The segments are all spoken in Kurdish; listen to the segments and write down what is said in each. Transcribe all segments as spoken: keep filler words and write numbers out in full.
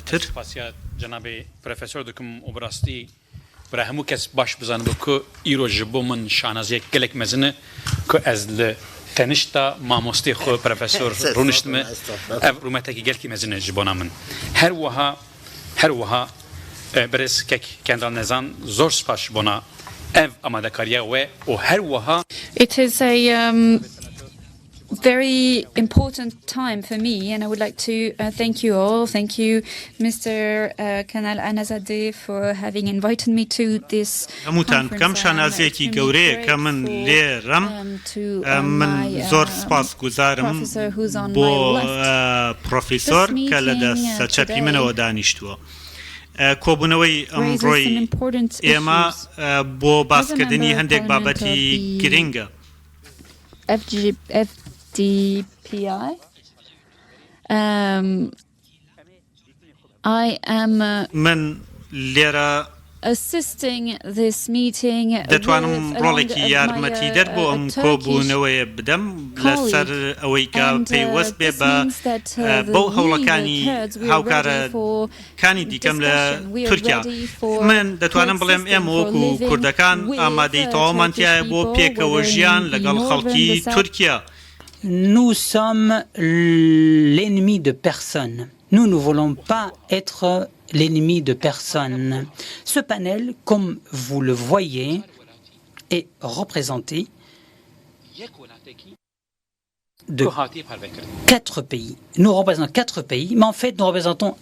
Tir. Spasiya cenabê profesor dikim û bi rastî bira hemû kes baş bizanibe ku îro ji bo min şanaziyek gelek mezin e ku ez li tenişta mamostê xwe profesor Estağfurullah, rûniştime. Estağfurullah. Ev rûmetekî gelkî mezin e ji bona min. Her wiha, her wiha, e, birêz kek Kendal Nezan, zor spas ji bona ev amadekariya we û her wiha It is a, um, very important time for me, and I would like to, uh, thank you all. Thank you, Mister uh, Kanal Anazade, for having invited me to this conference. هەمووتان بکەم، شانازیەکی گەورەیە کە من لێرەم. ئەم، من زۆر سپاس گوزارم بۆ، ئە، پرۆفیسۆر کە لە دەستە چەپی منەوە دانیشتووە. ئە، کۆبوونەوەی ئەمڕۆی ئێمە، ئە، بۆ باسکردنی هەندێک بابەتی گرنگە. F G, F D P I. Um, I am, uh, من لێرە assisting this meeting with, دەتوانم ڕۆڵێکی یارمەتیدەر بۆ ئەم کۆبوونەوەیە بدەم لەسەر ئەوەی کە پەیوەست بێ بە، uh, بەو هەوڵەکانی هاوکارە کانی دیکەم لە تورکیا. من دەتوانم بڵێم ئێمە وەکو کوردەکان ئامادەی تەواومان تایە بۆ پێکەوە ژیان لەگەڵ خەڵکی تورکیا. Nous sommes l'ennemi de personne. Nous ne voulons pas être l'ennemi de personne. Ce panel, comme vous le voyez, est représenté de quatre pays. Nous représentons quatre pays, mais en fait, nous représentons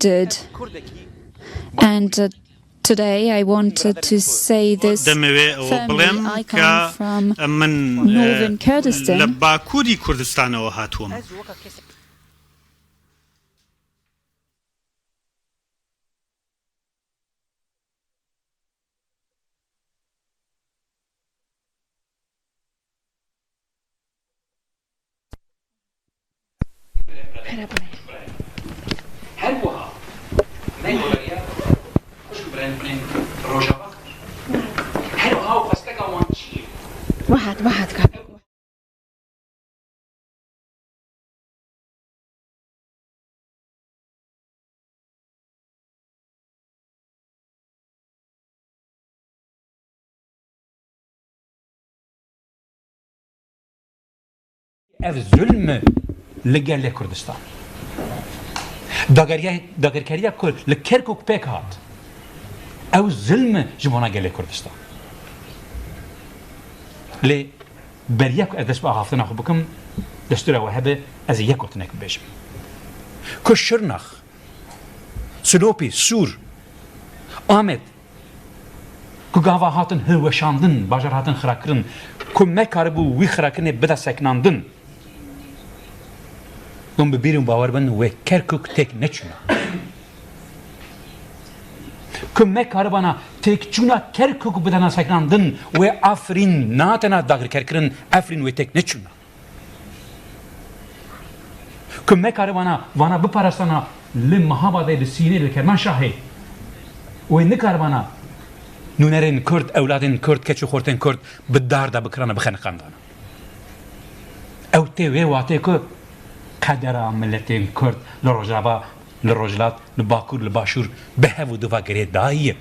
did. And, uh, today I wanted to say this firmly. I come from northern Kurdistan. دەمەوێ ئەوە بڵێم کە من، ئە، لە باکووری کوردستانەوە هاتووم. Her wiha, ne goreya xwişk birên, birên Rojava. Her wiha û xwesteka wan çi ye? Wahat, wahat ka. Ev zulm li gelê Kurdistan. Dageriya-, dagirkeriya ku li Kerkûk pêk hat, ew zulm ji bona gelê Kurdistan. Lê beriya ku ez dest bi axaftina xwe bikim, destûra we hebe, ez ê yek gotinek bibêjim. Ku Şirnax, Silopî, Sûr, Amed, ku gava hatin hilweşandin, bajar hatin xirakirin, ku me karibû wî xirakirinê bide seknandin. Hûn bi bîr û bawer bin wê Kerkûk têk neçûna. Ku me karibana têkçûna Kerkûk bidana seknandin, wê Efrîn, na tena dagirkerkirin, Efrîn wê têk neçûna. Ku me karibana vana biparastana li Mehabadê, li Sînê, li Kermanşahê, wê nikaribana nûnerên Kurd, ewladên Kurd, keç û xortên Kurd bi dar de bikirana, bixeniqandana. Ew tê wê watê ku qedera miletên Kurd li Rojava, li Rojhilat, li Bakur, li Başûr bi hev û diva girêdayî ye.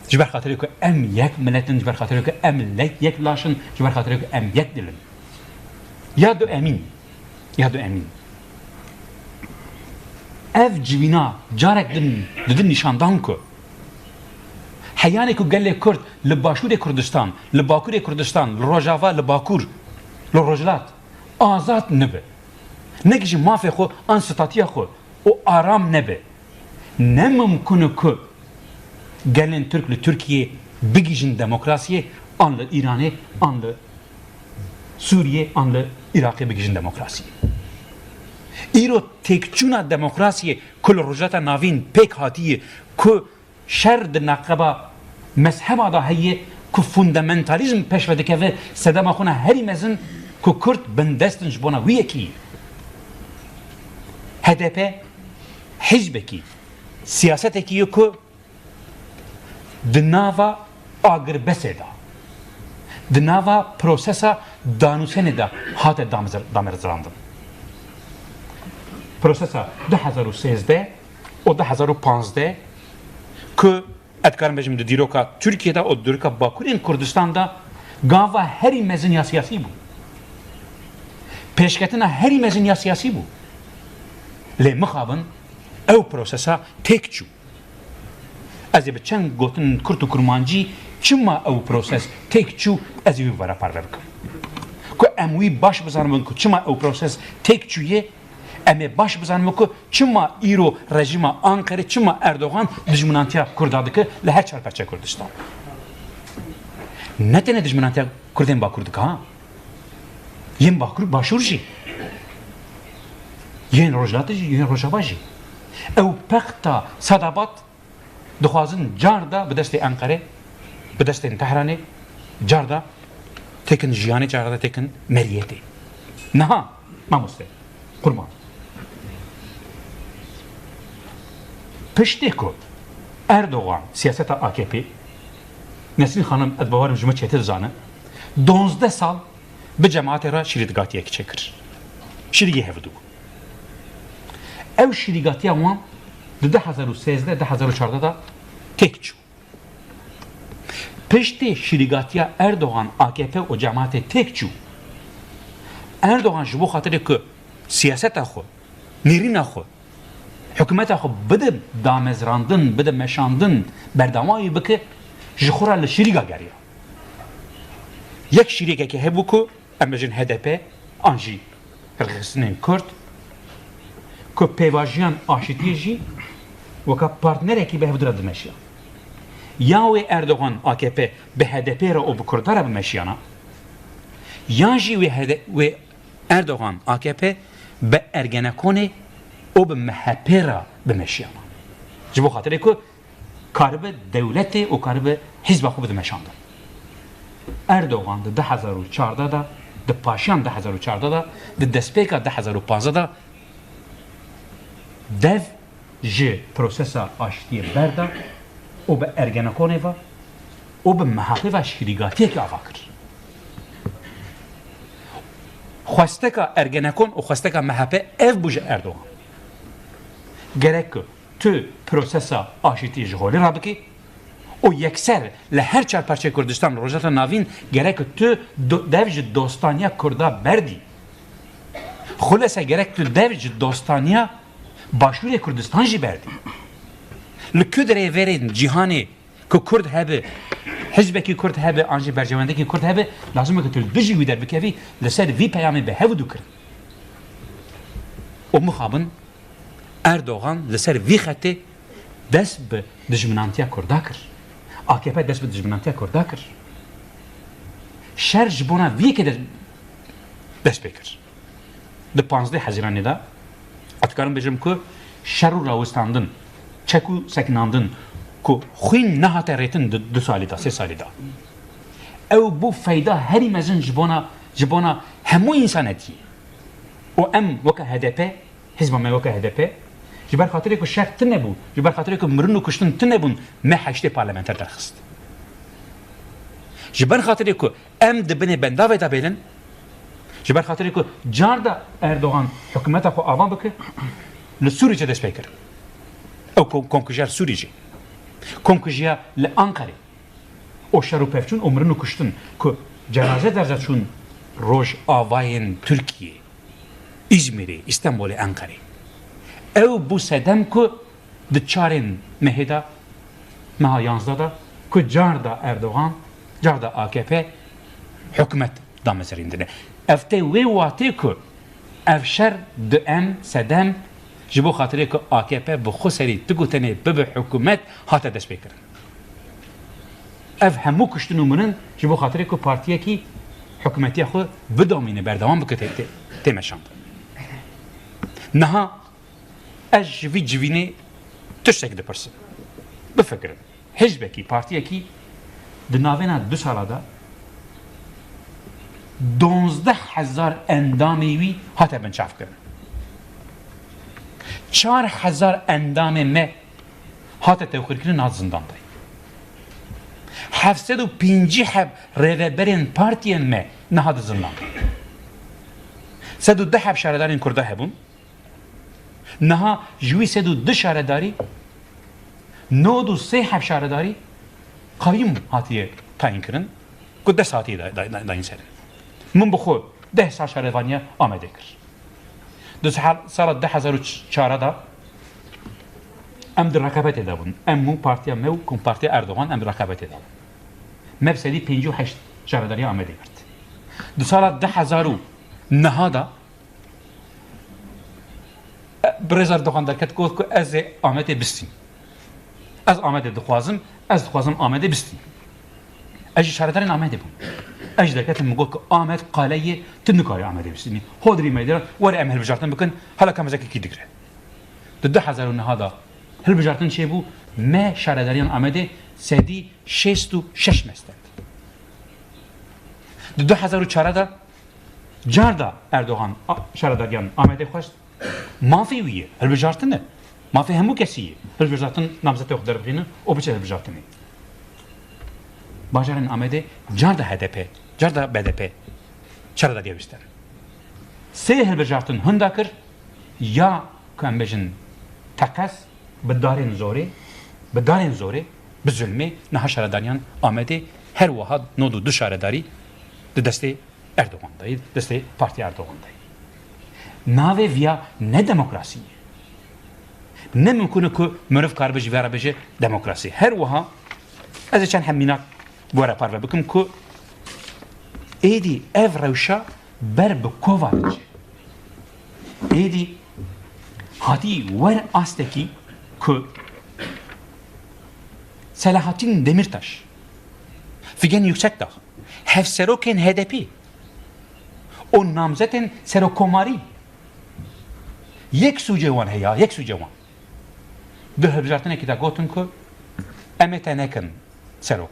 Ji ber xatirê ku em yek milet in, ji ber xatirê ku em le-, yek laş in, ji ber xatirê ku em yek dil in. Ya du emîn, ya du emîn. Ev civîna carek din didin nîşandan ku heyanê ku gelê Kurd li Başûrê Kurdistan, li Bakurê Kurdistan, li Rojava, li Bakur, li Rojhilat azad nibe, ne gijî mafê xwe an statiya xwe û aram nebe, ne mimkun e ku gelên Tirk li Tirkiyê bigihîjin demokrasiyê, an li Îranê, an li Sûriyê, an li Iraqê bigihîjin demokrasiyê. Îro têkçûna demokrasiyê ku li Rojhilata Navîn pêk hatiye, ku şer di neqeba mezheba de heye, ku fundamentalizm pêş ve dikeve, sedema xwe ne herî mezin ku Kurd bindest in ji bona wî yekî. H D P hizbekî, siyasetekî ye ku Di nava agirbesê de, di nava prosesa danûsenê de hate damezir-, damerizrandin. Prosesa du hezar û sêzdeh û du hezar û panzdeh ku ez dikarim bêjim di dîroka Tirkiyê de û dîroka Bakurên Kurdistan de gava herî mezin ya siyasî bû. Pêşketina herî mezin ya siyasî bû. Lê mixabin ew prosesa têk çû. Ez ê bi çend gotin kurt û kurmancî çima ew proses têk çû, ez ê wî bi we re parve bikim. Ku em wî baş bizanibin ku çima ew proses têk çûye, em ê baş bizanibin ku çima îro rejîma Anqerê, çima Erdogan dijminantiya Kurda dike li her çar perçe Kurdistan. Ne tenê dijminantiya Kurdên Bakur dike, ha? Yên Bakur, Başûr jî. Yên Rojhilat jî, yên Rojava jî. Ew pexta Sedabat dixwazin car da bi destê Enqerê, bi destên Tehranê, car da têkin jiyanê, car da têkin meriyetê. Niha, mamoste, qurban. Piştê ku Erdogan siyaseta A K P, Nesrîn xanim, ez bawerim ji min çêtir dizane, donzdeh sal bi cemaetê re şirîtgatiyek çêkir. Şirîgê hevdû bû. Ew şirîgatiya wan di du hezar û sêzdeh, du hezar û çardeh de têk çû. Piştê şirîgatiya Erdogan, A K P û cemaetê têk çû. Erdogan ji bo xatirê ku siyaseta xwe, nêrîna xwe, hikûmeta xwe bide damezrandin, bide meşandin, berdewamî bike, ji xwe re li şirîga geriya. Yek şirîkekê hebû ku em bêjin H D P an jî Rêxistinên Kurd ku pêvajiyan aşitiyê jî weka partnerekî bi hevdu re dimeşiya. Ya wê Erdogan A K P bi H D P re û bi Kurda re bimeşiyana, yan jî wê H D, wê Erdogan A K P bi Ergenekonê û bi M H P re bimeşiyana. Ji bo xatirê ku karibe dewletê û karibe hizba xwe bide meşandin. Erdogan di du hezar û çardeh de, di paşiyan du hezar û çardeh de, di destpêka du hezar û panzdeh de dev ji prosesa aştiyê berda û bi Ergenekonê ve û bi M H P ve şirîgatiyekê ava kir. Xwesteka Ergenekon û xwesteka M H P ev bû ji Erdogan. Gerek ku tu prosesa aşitî ji holê rabikî û yekser li her çar parçeyê Kurdistan, Rojhilata Navîn, gerek ku tu do-, dev ji dostaniya Kurda berdî. Xulese gerek tu dev ji dostaniya Başûrê Kurdistan jî berdî. Li ku derê verên cîhanê ku Kurd hebe, hizbekî Kurd hebe, an jî berjewendekî Kurd hebe, lazim e ku tu li dijî wî derbikevî, li ser vî peyamê bi hev û du kirin. Û mixabin Erdogan li ser vî xetê dest bi dijminantiya Kurda kir. A K P dest bi dijminantiya Kurda kir. Şer ji bona vî yekê de dest pê kir. Di panzdeh Hezîranê de, ez dikarim bêjim ku şer û rawestandin, çek û sekinandin ku xwîn nehate rêtin di du salî de, sê salî de, ew bû feyda herî mezin ji bona, ji bona hemû însanetiyê. Û em weke H D P, hizba me weke H D P, ji ber xatirê ku şer tune bû, ji ber xatirê ku mirin û kuştin tune bûn, me heştê parlamenter derxist. Ji ber xatirê ku em di binê bendavê de bêlin, ji ber xatirê ku car da Erdogan hikûmeta xwe ava bike, li Sûrî jî dest pê kir. Ew kom-, komkujiya li Sûrî jî. Komkujiya li Anqerê. O şer û pevçûn û mirin û kuştin ku cenaze derze çûn Rojavayên Tirkiyê, Îzmîrê, Îstenbolê, Enqerê. Ew bû sedem ku di çarên mehê de, meha yanzdeh de, ku car da Erdogan, car da A K P hikûmet damezirîndine. Ev tê wê watê ku ev şer di em sedem ji bo xatirê ku A K P bi xwe serî tik û tenê bibe hikûmet hate destpêkirin. Ev hemû kuştin û mirin ji bo xatirê ku partiyekî hikûmetiya xwe bidomîne, berdewam bike tê, tê, tê meşandin. Niha ez ji vî civînê tiştek dipirsim. Bifikirin. Hizbekî, partiyekî di navêna du sala de donzdeh hezar endamê wî hate binçavkirin. Çar hezar endamê me hate tewqîrkirin, hat zindan de. Heft sed û pêncî heb rêveberên partiyên me niha di zindan. Sed û deh heb şaredarên Kurda hebûn. Niha ji wî sed û du şaredarî, nod û sê heb şaredarî qayûm hatiye tayîn kirin, ku dest hatiye da-, da-, da-, dayîn ser. Min bi xwe deh sal şarevaniya Amedê kir. Di sal-, sala du hezar û çar de em di rekabetê de bûn. Em û partiya me û Kompartiya Erdogan em di rekabetê de bûn. Me bi sedî pêncî û heşt şaredariya Amedê girt. Di sala du hezar û neh de, e, birêz Erdogan derket, got ku ez ê Amedê bistînim. Ez Amedê dixwazim, ez dixwazim Amedê bistînim. Ez ji şaredarên Amedê bûm. Ez jî derketim, min got ku Amed qale ye, tu nikarî Amedê bistînî. Hodrî meydana, were em hilbijartin bikin, hala ka mezekekî digre. Di du hezar û neh de hilbijartin çêbû, me şaredariyan Amedê sedî şêst û şeş me stend. Di du hezar û çar de car da Erdogan a-, şaredariyan Amedê xwest. Mafê wî ye, hilbijartin e. Mafê hemû kesî ye. Hilbijartin namzetê xwe derbixîne û biçe hilbijartinê. Bajarên Amedê car da H D P, car da B D P şaredariya wî stend. Sê hilbijartin hunda kir, ya ku em bêjin teqez, bi darên zorê, bi darên zorê, bi zulmê niha şaredariyan Amedê her wiha nod û du şaredarî di destê Erdogan de ye, destê Partiya Erdogan de ye. Navê viya ne demokrasî ye. Ne mimkun e ku meriv karibe ji vê re bêje demokrasî. Her wiha ez ê çend heb mînak were parve bikim ku êdî ev rewşa ber bi kova diçe. Êdî hatî wer astekî ku Selahattin Demirtaş, Figen Yüksekdağ, hevserokên H D P û namzetên serokkomarî, yek sûcê wan heye, yek sûcê wan. Di hilbijartinekî de gotin ku em ê te nekin serok.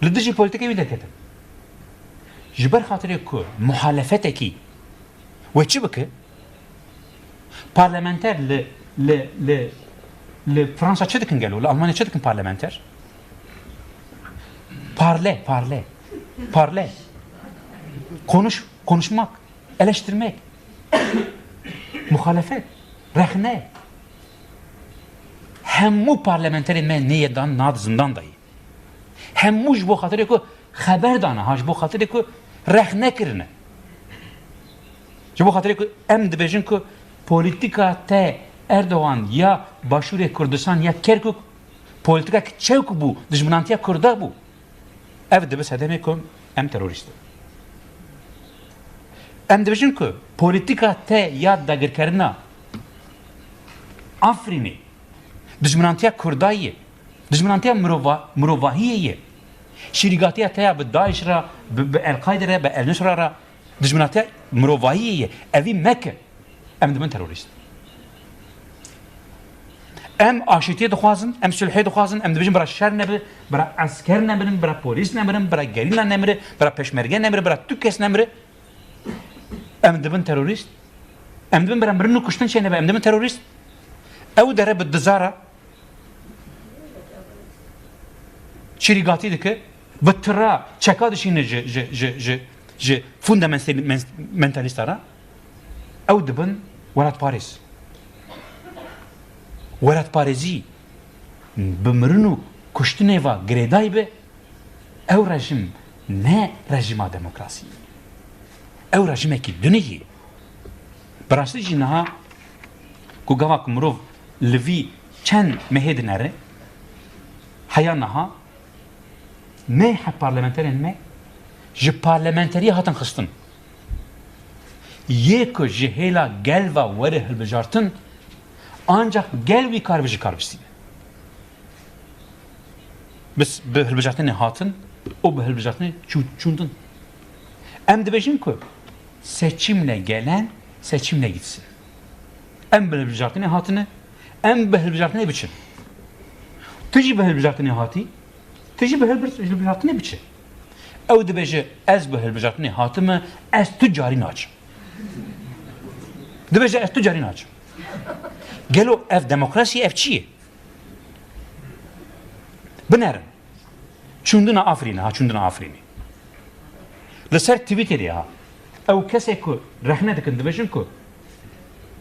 Li dijî polîtîkê wî derketin. Ji ber xatirê ku muhalefetekî wê çi bike? Parlamenter li, li, li, li Fransa çi dikin gelo? Li Almanya çi dikin parlamenter? Parle, parle, parle. Konuş, konuşmak, eleştirmek. Muhalefet, rexne. Hemû parlamenterên me nê yê dan, na di zindan de ye. Hemû ji bo xatirê ku xeber dane, ha, ji bo xatirê ku rexne kirine. Ji bo xatirê ku em dibêjin ku polîtîka te Erdogan ya Başûrê Kurdistan ya Kerkûk, polîtîkek çewk bû, dijminantiya Kurda bû. Ev dibe sedemê ku em terorîst in. Em dibêjin ku polîtîka te ya dagirkerina Afrînê, dijminantiya Kurda ye, dijminantiya mirova-, mirovahiyê ye. Şîrîgatiya te ya bi DAIŞ re, bi, bi El-Qaîde re, bi El-Nusra re, dijminatiya mirovahiyê ye. Evî meke. Em dibin terorîst. Em aşîtiyê dixwazin, em sulhê dixwazin, em dibêjin bira şer nebe, bira esker nemirin, bira polîs nemirin, bira gerîla nemire, bira pêşmerge nemire, bira tu kes nemire. Em dibin terorîst. Em dibin bira mirin û kuştin çênebe, em dibin terorîst. Ew dere bi dizara çirîgatî dike, bi tira çeka dişîne ji, ji, ji, ji, ji fundamentalîsta re. Ew dibin welatparêz. Welatparêzî bi mirin û kuştinê ve girêdayî be, ew rejîm ne rejîma demokrasî ye. Ew rejîmekî dinê ye. Bi rastî jî niha ku gava ku mirov li vî çend mehê dinere, heya niha me hep parlamenterên me ji parlamenteriyê hatin xistin. Yê ku ji hêla gel ve were hilbijartin, ancak gel wî karibe ji kar bistîne. Bi, bi hilbijartinê hatin û bi hilbijartinê çû-, çûndin. Em dibêjin ku seçimle gelen, seçimle gitsin. Em bi hilbijartinê hatine, em bi hilbijartinê biçin. Tu jî bi hilbijartinê hatî, tu jî bi hilbir-, hilbijartinê biçe. Ew dibêje, ez bi hilbijartinê hatime, ez tu carî naçim. Dibêje, ez tu carî naçim. Gelo ev demokrasî, ev çi ye? Binerin. Çûndina Afrînê, ha, çûndina Afrînê. Li ser Twitterê, ha, ew kesê ku rexne dikin, dibêjin ku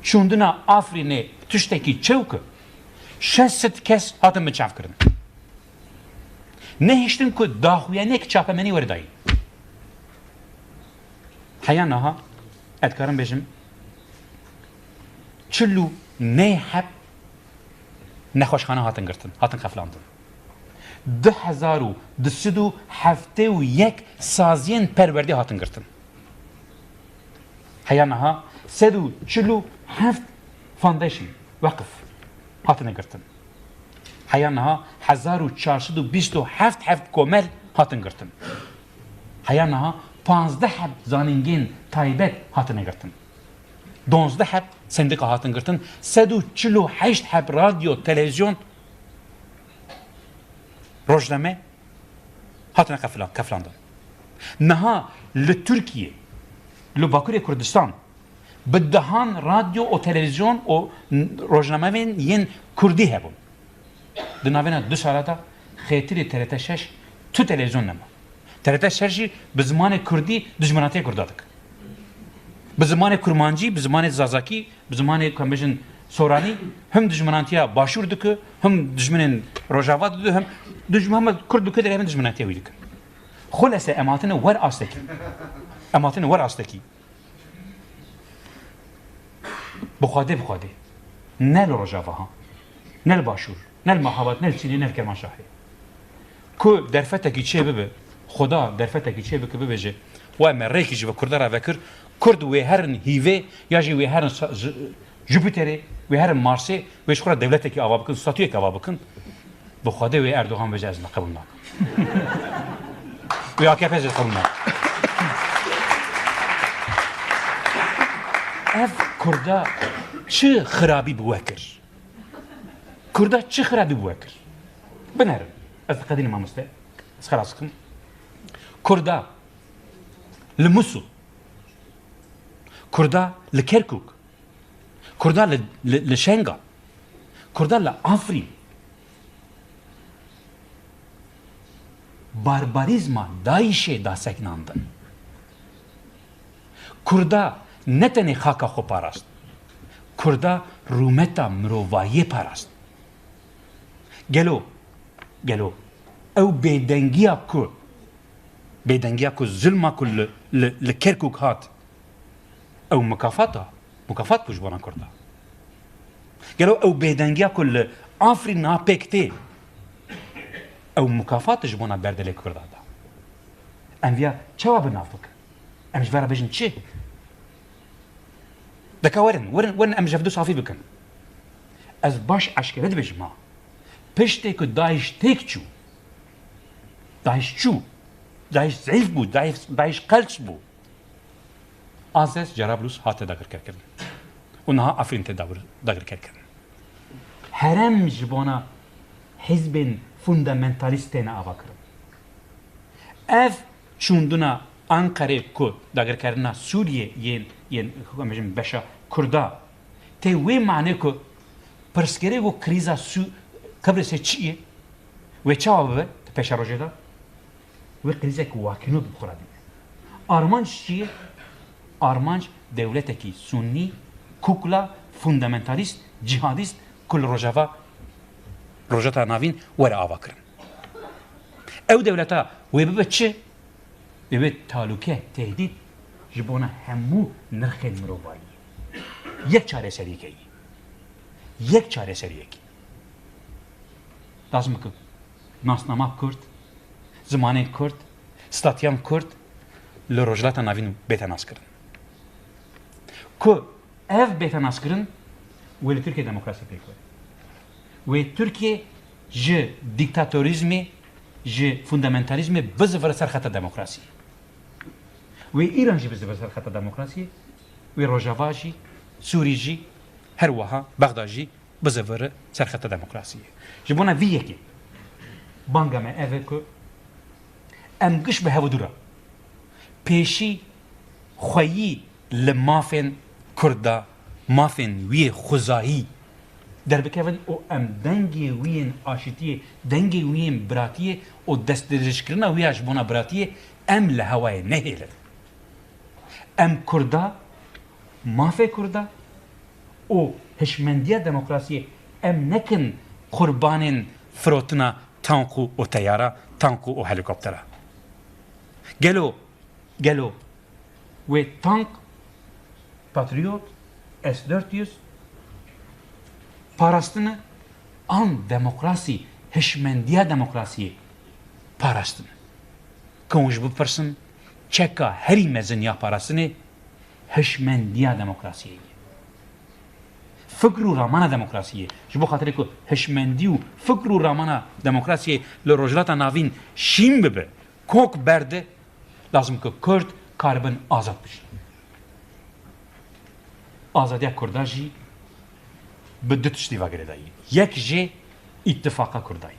çûndina Afrînê tiştekî çewk e, şeş sed kes hatin binçavkirin. Nehiştin ku daxuyaniyek çapemenî were dayîn. Heya niha, ez dikarim bêjim, çil û neh heb nexweşxane hatin girtin, hatin qefilandin. Du hezar û du sed û heftê û yek saziyên perwerdê hatin girtin. Heya niha sed û çil û heft foundation, weqif, hatine girtin. Heya niha hezar û çar sed û bîst û heft heb komel hatin girtin. Heya niha panzdeh heb zanîngehên taybet hatine girtin. Donzdeh heb sendika hatin girtin. Sed û çil û heşt heb radyo, televîzyon, rojname hatine qefila-, qefilandin. Niha li Tirkiye, li Bakurê Kurdistan, bi dehan radyo û televîzyon û n-, rojnameyên yên kurdî hebûn. Di navbêna du sala de xêtirê T R T şeş tu televîzyon nema. T R T şeş jî bi zimanê kurdî dijminatiya kurda dike. Bi zimanê kurmancî, bi zimanê zazakî, bi zimanê, ku em bêjin, soranî, him dijminantiya başûr dike, him dijminên rojava dide, him dijmin, him kurd dike, derê him dijminantiya wî dike. Xulese em hatine wer astekî. Em hatine wer astekî. Bi Xwedê, bi Xwedê. Ne li Rojava ha. Ne li Başûr. Ne li Mahabat, ne li Çînê, ne li Kermanşahê. Ku derfetekî çê bibe, Xuda derfetekî çê bike, bibêje, "Wa me rêkî ji bi Kurda re vekir, Kurd wê herin hîvê, ya jî wê herin sa-, ji-, Jupiterê, wê herin Marsê, wê ji xwe re dewletekî ava bikin, statuyekî ava bikin." Bi Xwedê wê Erdogan bêje, "Ez li qebûl nakim." Wê A K P jî qebûl nakim. Ev Kurda çi xirabî bi we kir? Kurda çi xirabî bi we kir? Binerin. Ez diqedînim mamoste. Ez xelas dikim. Kurda li Musul. Kurda li Kerkûk. Kurda li, li, li Şengal. Kurda li Afrîn. Barbarîzma DAIŞ'ê da sekinandin. Kurda ne tenê xaka xwe parast. Kurda rûmeta mirovayiyê parast. Gelo, gelo, ew bêdengiya ku, bêdengiya ku zilma ku li, li, li Kerkûk hat, ew mukafat a, mukafat bû ji bona Kurda. Gelo ew bêdengiya ku li Afrîn niha pêk tê, ew mukafat ji bona berdelê Kurda da. Em viya çawa bi nav bikin? Em ji vê re bêjin çi? Deka werin, werin, werin em ji hev du safî bikin. Ez baş eşkere dibêjim ha. Piştê ku DAIŞ têk çû, DAIŞ çû, DAIŞ zeîf bû, DAIŞ, DAIŞ qelç bû. Azez, Cerablus hate dagirkerkirin. Û niha Efrîn tê dagir-, dagirkerkirin. Herem ji bona hizbên fundamentalîst têne avakirin. Ev çûndina Anqerê ku dagirkerina Sûriyê yên, yên, em bêjin, beşa Kurda, tê wê manê ku pirsgirêk û krîza Sû-, Qibrisê çi ye? Wê çawa bibe di pêşerojê de? Wê krîzek wakîno bi xwe re bîne. Armanc çi ye? Armanc dewletekî sunî, kukla, fundamentalîst, cîhadîst ku li Rojava, Rojhilata Navîn were avakirin. Ew dewleta wê bibe çi? Wê bibe talûke, tehdît ji bona hemû nirxên mirovayî. Yek çareseriyekê ye. Yek çareseriyekê. Lazim e ku nasnama kurd, zimanên kurd, statiyan kurd li Rojhilata Navîn bête naskirin. Ku ev bête naskirin, wê li Tirkiye demokrasî pêk were. Wê Tirkiye ji dîktatorîzmê, ji fundamentalîzmê bizivire ser xeta demokrasiyê. Wê Îran jî bizivire ser xeta demokrasiyê, wê Rojava jî, Sûrî jî, her wiha Bexda jî bizivire ser xeta demokrasiyê. Ji bona vî yekê banga me ev e ku em giş bi hev û dû re pêşî xweyî li mafên Kurda, mafên wî xwezayî derbikevin û em dengê wî yên aşîtiyê, dengê wî yên biratiyê û destdirêjkirina wî ya ji bona biratiyê em li hewayê nehêlin. Em Kurda, mafê Kurda û hişmendiya demokrasiyê em nekin qurbanên firotina tank û, û teyara, tank û, û helîkoptera. Gelo, gelo wê tank, Patriot, S dört yüz parastine an demokrasî, hişmendiya demokrasiyê parastine? Ka hûn ji bipirsin, çeka herî mezin ya parastinê hişmendiya demokrasiyê ye. Fikr û ramana demokrasiyê. Ji bo xatirê ku hişmendî û fikr û ramana demokrasiyê li Rojhilata Navîn şîn bibe, kok berde, lazim ku Kurd karibin azad bijîn. Azadiya Kurda jî bi du tiştî ve girêdayî. Yek jê îtifaqa Kurda ye.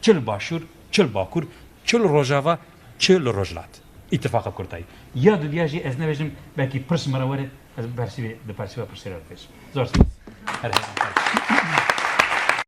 Çi li Başûr, çi li Bakur, çi li Rojava, çi li Rojhilat. Îtifaqa Kurda ye. Ya dudiya jî ez nebêjim, belkî pirs me re were, ez bi persîvê, di persîva pirsê re bibêjim. Zor spas. Her her.